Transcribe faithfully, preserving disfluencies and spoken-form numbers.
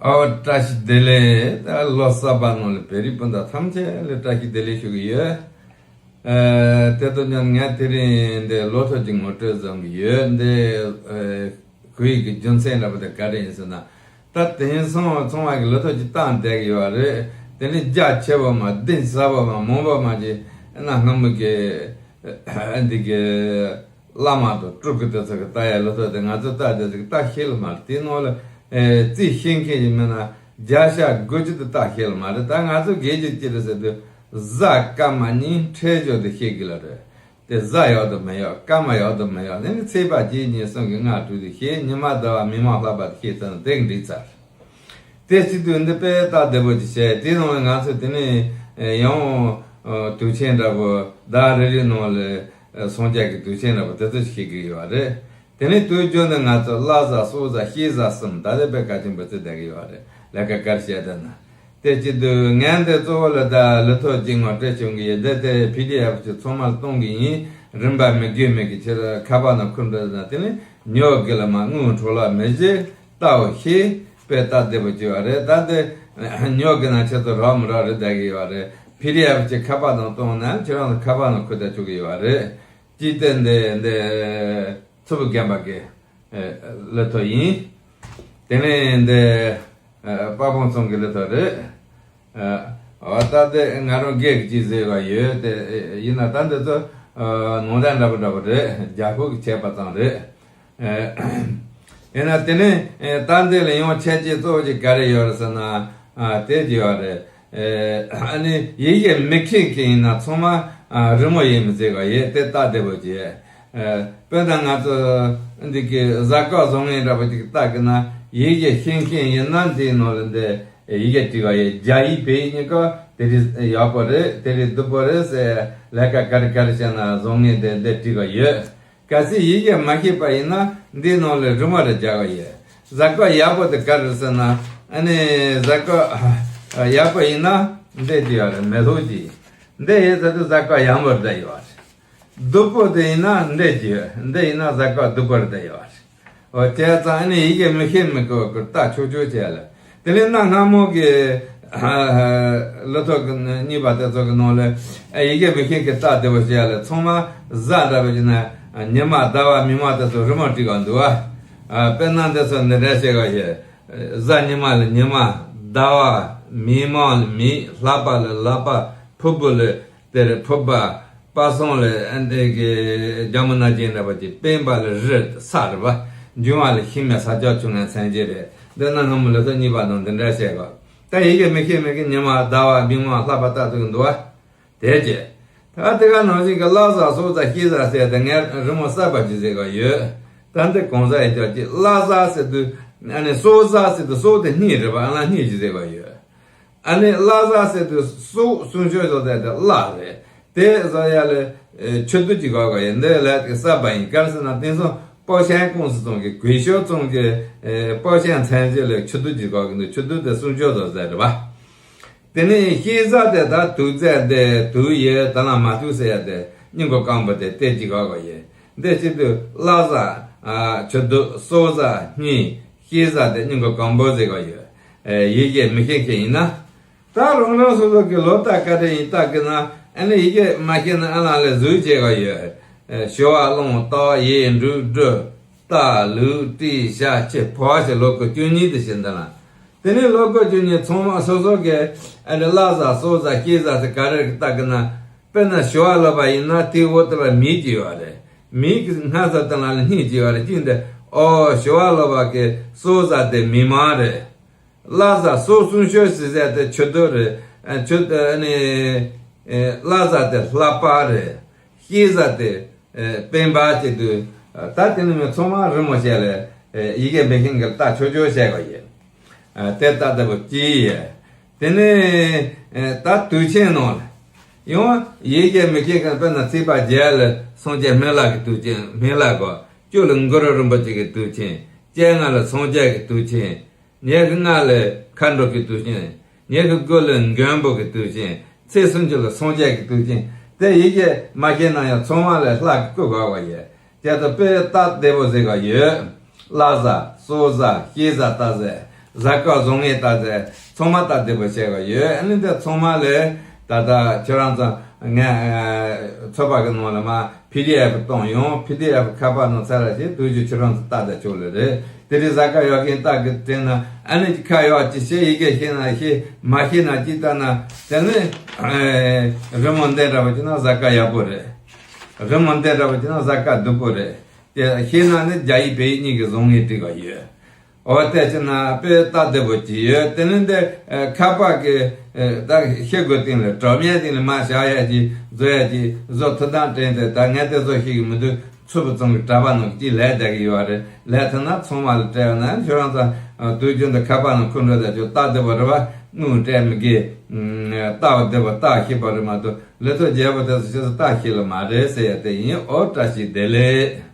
ཨོ་བཀྲ་ཤིས་བདེ་ལེགས། ད་ལོ་གསར་པ་ནང་ལ་བོད་རིགས་སྤུན་ཟླ་ཐམས་ཅད་ལ་བཀྲ་ཤིས་བདེ་ལེགས་ཞུ་གི་ཡོད། ཨ། དེ་ལྟར་ཀྱང་ངས་དེ་རིང་འདི་ལོ་ཐོ་གཅིག་ངོ་སྤྲོད་བཟོ་གི་ཡོད། འདི་ཨ་གོ་ཡི་གི་རྒྱུ་མཚན་འདྲ་པོ་དེ་ག་རེ་ཡིན་ཟེར་ན། ད་དེང་སང་ཚང་མ་གི་ལོ་ཐོ་གཅིག་བཏང་བསྡད་གི་ཡོད་རེད། དེ་ནི་རྒྱ་ཆེ་བོ་མ་གདན་ས་བོ་མ་མང་བོ་མ་གི་གནའ་སྔ་མོ་གི་འདི་གི་བླ་མ་དང་སྤྲུལ་སྐུ་དེ་ཚོ་གི་ལྟ་ཡ་ལོ་ཐོ་དེ་ང་ཚོ་ལྟ་དེ་ཚོ་གི་ལྟ་ཤེས་ལ་མ་རེད། དེ་ནང་ལ་ཨེ་རྩིས་ཤེས་མཁན་ཡིན་མིན་ན་བརྒྱ་ཆ་དགུ་བཅུ་དེ་ལྟ་ཤེས་ལ་མ་རེད། ད་ང་ཚོ་དགེ་རྒྱུ་ཅི་རེད་ཟེར་དུས་གཟའ་སྐར་མ་གཉིས་འཕྲད་ཞོར་དུ་ཤེས་གི་ལ་རེད། དེ་གཟའ་ཡག་ཏུ་མི་ཡག་སྐར་མ་ཡག་ཏུ་མི་ཡག་ནི་ནི་ཚེས་པ་གཅིག་གཉིས་གསུམ་གི་སྔ་དྲོ་དུ་ཤེས། ཉི་མ་ཟླ་བ་མིག་དམར་ལྷག་པ་དུ་ཤེས་ཚར་ན་དེ་གི་འགྲིག་ཚར། དེ་བྱེད་དུས་འདི་དཔེ་སྟབས་བདེ་པོ་ཅིག་བྱས། དེའི་ནང་ལ་ང་ཚོ་དེ་ནས་ཡང་དུས་ཆེན་འདྲ་པོ་ཟླ་རེ་རེའི་ནང་ལ་སངས་རྒྱས་ཀྱི་དུས་ཆེན་འདྲ་པོ་དེ་ཚོ་ཞིག་ཤེས་ཀྱི་ཡོད་རེད། དེ་ནས་དུས་རྒྱུན་དུ་ང་ཚོ་བླ་གཟའ་སྲོག་གཟའ་ཤེས་གཟའ་གསུམ་ད་ལྟ་དཔེ་གལ་ཆེན་པོ་བརྩི་བསྡད་ཀྱི་ཡོད་རེད། ལས་ཀ་ག་རེ་བྱས་བསྡད་ན། དེ་བྱེད་དུས་ངས་འདི་གཙོ་བོ་ལ་ད་ལོ་ཐོ་གཅིག་ངོ་སྤྲོད་བྱུང་གི་ཡོད། འདི་དེ་པི་ཌི་ཨེཕ་ཅིག་ཚང་མར་གཏོང་གི་ཡིན། རིན་པ་མི་དགོས་མེད་ཀྱི་ཕྱིར་ཁ་པར་ནང་འཁུར་འགྲོ་ན་དེ་ནི་ཉོ་དགོས་ལ་མ་དངུལ་འཕྲོ་བརླག་མི་བྱེད། ལྟ་བ་ཤེས། དཔེ་སྟབས་བདེ་པོ་བྱས་པ་རེད། ད་འདི་ཉོ་དགོས་ན་ཁྱེད་ཚོ་རག་མི་རག་རེད་བསྡད་ཀྱི་ཡོད་རེད། པི་ཌི་ཨེཕ་ཅིག་ཁ་པར་ནང་གཏོང་ན་ཁྱེད་རང་ཚོ་ཁ་པར་ནང་འཁུར་བསྡད་ཆོག་གི་ཡོད་རེད། ཅི་སྟེ་འདི་འདི་མཚུར་ཕུ་རྒན་པ་གི་ལོ་ཐོ་ཡིན། དེ་ནས་འདི་དཔའ་བོ་ཚང་གི་ལོ་ཐོ་རེད། ཨ། ད་དེ་ང་རང་སྒེར་གྱི་ཟེར་བ་ཡོད་དེ། ཡིན་ན་ད་འདི་ཚོ་ནང་དོན་འདྲ་པོ་འདྲ་པོ་རེད། རྒྱ་ཕོ་གི་བྱས་པ་ཙམ་རེད། ཡིན་ན་དེ་ནས་ད་འདི་ལ་ཡང་ཁྱད་ཆོས་གཙོ་བོ་ཅིག་ག་རེ་ཡོད་རེད་ཟེར་ན། དེ་ཅི་ཡོད་རེད། ཨ་ནི་ཡི་གེ་མི་མཁས་མཁན་ཡིན་ན་ཚང་མ་རི་མོ་ཡིན་མི་ཟེར་བ་ཡོད་དེ་སྟབས་བདེ་པོ་བྱས། དཔེར་ན་ང་ཚོ་འདི་གི་གཟའ་སྐར་བཟོ་མཁན་འདྲ་པོ་ཅིག་ལྟ་གི་ན་ཡི་གེ་ཤེས་མཁན་ཡིན་ན་འདིའི་ནང་ལ་འདི་ཡི་གེ་བྲིས་པ་ཡོད། རྒྱ་ཡིག་བོད་ཡིག་གཉིས་ཀ་དེ་རིགས་ཡག་པོ་རེད། དེ་རིགས་སྡུག་པོ་རེད་ཟེར། ལས་ཀ་ག་རེ་ག་རེ་བྱས་ན་བཟང་ངན་དེ་འདི་བྲིས་པ་ཡོད། གལ་སྲིད་ཡི་གེ་མ་ཤེས་པ་ཡིན་ན་འདིའི་ནང་ལ་རི་མོ་རེ་རྒྱག་གི་ཡོད། གཟའ་སྐར་ཡག་པོ་དེ་ག་རེ་ཟེར་ན། ཨ་ནི་གཟའ་སྐར་ཡག་པོ་ཡིན་ན་འདི་བྲིས་པ་རེད། མེ་ལྷོ་གི་འདི་ཡོད་ཟེར་དུས་གཟའ་སྐར་ཡག་པོ་རེད་ཡོད་རེད། སྡུག་པོ་དེ་ཡིན་ན་འདི་གི་འདི་ཡིན་ན་གཟའ་སྐར་སྡུག་པོ་རེད་ཡོད་རེད། འོ་དེ་ཙང་ཨ་ནི་ཡི་གེ་མི་ཤེས་མི་དགོས་ཀྱི་ལྟ་ཆོག་ཆོག་བྱས་ལ། དེ་ནས་གནའ་སྔ་མོ་གི་ལོ་ཐོ་གི་གཉིས་པ་དེ་ཚོ་གི་ནང་ལ་ཡི་གེ་མི་ཤེས་ཀྱི་ལྟ་བདེ་པོ་བྱས་ལ། ཚང་མ་གཟའ་འདྲ་པོ་བྱས་ན་ཉི་མ་ཟླ་བ་མིག་དམར་དེ་ཚོ་རི་མོ་བྲིས་ག་འདུག་བ། དཔེར་ན་འདི་ཚོ་འདི་འདྲ་བྱས་ག་ཡོད། གཟའ་ཉི་མ་ལ་ཉི་མ། ཟླ་བ། མིག་དམར་ལ་མིག། ལྷག་པ་ལ་ལག་པ། ཕུར་བུ་ལ་དེར་ཕུར་པ། པ་སངས་ལ་ཨ་འདི་གི་རྒྱ་མོ་ན་ཅན་འདྲ་པོ་ཅིག་སྤེན་པ་ལ་རི་ས་རེད་པ། འབྱུང་བ་ལ་ཤིང་མེ་ས་ཆ་ཆུང་ངན་མཚན་གཅིག་རེད། འདི་གནའ་སྔ་མོ་ལོ་ཐོ་གཉིས་པ་ནང་འདི་འདྲ་བཤད་གོ། ད་ཡི་གེ་མི་ཤེས་མི་གི་ཉི་མ་ཟླ་བ་མིག་དམར་ལྷག་པ་ལྟ་ཐུབ་ཀྱི་འདུག་བ། དེ་རྗེས། ད་དེ་ག་ནང་བཞིན་གྱི་བླ་གཟའ་སྲོག་གཟའ་ཤེས་གཟའ་ཟེར་ཏེ་ངས་རི་མོ་གསར་པ་ཅིག་བཟོས་ག་ཡོད། ད་འདི་གང་ཟག་ཡིན་ཀྱང་ཅི། བླ་གཟའ་ཟེར་དུས་ཨ་ནི་སྲོག་གཟའ་ཟེར་དུས་སྲོག་དེ་སྙིང་རེད་པ། ཨ་ལ་སྙིང་ཅིག་བཟོས་ག་ཡོད། ཨ་ནི་བླ་གཟའ་ཟེར་དུས་སྲོག་གསུང་ཆོས་བཟོ་ཟེར་ཏེ་བླ་རེད། དེ་བཟོ་ཡ་ལ་ཆུ་དུ་ཅིག་ག་ག་ཡོད། འདི་ལ་གསར་པ་ཡིན། ག་རེ་ཟེར་ན་དེང་སང་པོ་ཤན་ཀུང་སི་ཚང་གི་གུས་ཞོ་ཚང་གི་པོ་ཤན་མཚན་གཞི་ལ་ཆུ་དུ་ཅིག་ག་གི་འདུག་ཆུ་དུ་དེ་གསུང་ཆོས་བཟོ་ཟེར་རེད་པ། དེ་ནས་ཤེས་གཟའ་དེ་ད་དུག་རྫས་དེ་དུག་ཡོད་ད་ལ་མ་དུག་ཟེར་ཡ་དེ་སྙིང་གི་སྐམ་པོ་དེ་དེ་ཅིག་ག་ག་ཡོད། འདི་བྱེད་དུས་བླ་གཟའ་ཆུ་དུག་སྲོག་གཟའ་སྙིང་། ཤེས་གཟའ་དེ་སྙིང་གི་སྐམ་པོ་ཟེར་ག་ཡོད། ཡི་གེ་མི་ཤེས་མཁན་ཡིན་ན། ད་རང་རང་སོ་སོ་གི་ལོ་རྟགས་ག་རེ་ཡིན་བལྟ་གི་ན། ཨ་ནི་ཡི་གེ་མ་ཤེས་ན་ཨ་ལ་ལས་ཟུར་བྱེད་ག་ཡོད། ཞོ་བ་གླང་སྟག་ཡས་འབྲུག་སྦྲུལ། རྟ་ལུག་སྤྲེལ་ཤ་ཁྱི་ཕོ་བ་ཞེས་ལོ་སྐོར་བཅུ་གཉིས་དེ་བྱེད་འདི་ལ། དེ་ནས་ལོ་སྐོར་བཅུ་གཉིས་ཚང་མ་སོ་སོ་གི་ཨ་ནི་བླ་གཟའ་སྲོག་གཟའ་ཤེས་གཟའ་ཟེར་ག་རེ་བལྟ་གི་ན། དཔེར་ན་ཞོ་བ་ལོ་པ་ཡིན་ན་དེའི་འོག་དེ་ལ་མིག་ཅིག་ཡོད་རེད། མིག་གི་སྔ་ས་དེ་ལ་ལ་སྙིང་ཅིག་ཡོད་རེད། སྙིང་དེ་ཨོ་ཞོ་བ་ལོ་པ་གི་སྲོག་གཟའ་དེ་མིག་དམར་རེད། བླ་གཟའ་སྲོག་གསུང་ཆོས་ཟེར་ཟེར་དེ་ཆུ་དུག་རེད། ཨ་ཆུ་ཨ་ནི་ཨེ་བླ་གཟའ་དེ་ལྷག་པ་རེད། ཤེས་གཟའ་དེ་ཨེ་སྤེན་པ་བྱེད་དུས། ད་དེ་ནི་མི་ཚང་མ་རི་མོ་བྱས་ལ་ཨེ་ཡི་གེ་མི་ཤེས་མཁན་གྱི་ལྟ་ཆོག་ཆོག་བྱས་པ་ཡིན། ཨ་དེ་ལྟ་ལྟ་བུ་ཅི་ཡིན། དེ་ནི་ཨེ་ད་དུས་ཆེན་ནང་ལ་ཡང་ཡི་གེ་མི་ཤེས་མཁན། དཔེར་ན་ཚེས་པ་བརྒྱད་ལ་སངས་རྒྱས་སྨན་བླ་གི་དུས་ཆེན། སྨན་བླ་གོ། བཅུ་ལ་གུ་རུ་རིན་པོ་ཆེ་གི་དུས་ཆེན། བཅོ་ལྔ་ལ་སངས་རྒྱས་ཀྱི་དུས་ཆེན། ཉེར་ལྔ་ལ་མཁའ་འགྲོ་གི་དུས་ཆེན། ཉེར་དགུ་ལ་མགོན་པོ་གི་དུས་ཆེན། ཚེས་སུམ་ཅུ་ལ་སངས་རྒྱས་ཀྱི་དུས་ཆེན། དེ་ཡི་གེ་མ་ཤེས་ན་ཡང་ཚང་མ་ལ་ལྷག་གི་བཀོད་དགོས་པ་ཡོད། དེ་ལྟར་དཔེ་སྟབས་བདེ་པོ་ཟེར་ག་ཡོད། བླ་གཟའ་སྲོག་གཟའ་ཤེས་གཟའ་ལྟ་ཟེར། གཟའ་སྐར་བཟང་ངན་ལྟ་ཚེ་ཚང་མ་ལྟ་བདེ་པོ་བྱེད་དགོས་ཡོད། ཨ་ནི་འདི་ཚང་མ་ལས་ད་ལྟ་ཁྱེད་རང་ཚོ་ངས་ཚོད་དཔག་གི་ནང་ལ་མ་པི་ཌི་ཨེཕ་བཏང་ཡོང་། པི་ཌི་ཨེཕ་ཁ་པར་ནང་ཚར་ར་ཞིག་དུས་རྒྱུན་ཁྱེད་རང་ཚོ་ལྟ་ད་ཆོག་ལེ་རེད། དེ་རིང་གཟའ་སྐར་ཡག་གིན་ལྟ་གི་དྲན་ན་ཨ་ནི་ཁ་ཡག་ཅིག་བྱེད། ཡི་གེ་ཤེས་ན་ཤེས། མ་ཤེས་ན་ཅིག་ལྟ་ན་དེ་ནི་རི་མོ་འདི་འདྲ་བ་ཅིག་ན་གཟའ་སྐར་ཡག་པོ་རེད། རི་མོ་འདི་འདྲ་བ་ཅིག་ན་གཟའ་སྐར་སྡུག་པོ་རེད། དེ་ཤེས་ན་ནི་རྒྱ་ཡིག་བོད་ཡིག་གཉིས་ཀྱི་བཟང་ངན་འབྲི་དགོས་ཡོད། འོ་དེ་ཕྱིར་ན་དཔེ་ལྟ་བདེ་པོ་ཅིག་ཡོད། དེ་ནི་འདི་ཨ་ཁ་པར་གི་ཨ་ད་ཤེལ་སྒོ་སྟེང་ལ་གྲོག་མའི་སྟེང་ལ་མར་བཞག་ཡ་ཅིག་བཟོ་ཡ་ཅིག་བཟོ་ཐུབ་སྟངས་དྲན་ཏེ། ད་ངས་དེ་བཟོ་ཤེས་ཀྱི་མི་འདུག་ཚུལ་བུ་ཚང་གི་གྲྭ་པ་ནང་གི་ཅིག་ལས་བསྡད་ཀྱི་ཡོད་རེད། ལས་ཐུབ་ན་ཚང་མ་ལ་སྤྲད་ཡོང་ན། ཁྱོད་རང་ཚོ་ཨ་དུས་རྒྱུན་དུ་ཁ་པར་ནང་འཁུར་འགྲོ་ད་ཅིག་ལྟ་བདེ་པོ་རེད་པ། དངུལ་སྤྲད་མི་དགོས། ཨ་ལྟ་བ་བདེ་པོ་ལྟ་ཤེས་པ་རེད་མ་གཏོགས་ལས་ཐོག་རྒྱལ་པོ་དེ་ཚོ་ཕྱི་ཚོ་ལྟ་ཤེས་ལ་མ་རེད་ཟེར་ཡ་དེ་ཡིན། འོ་བཀྲ་ཤིས་བདེ་ལེགས།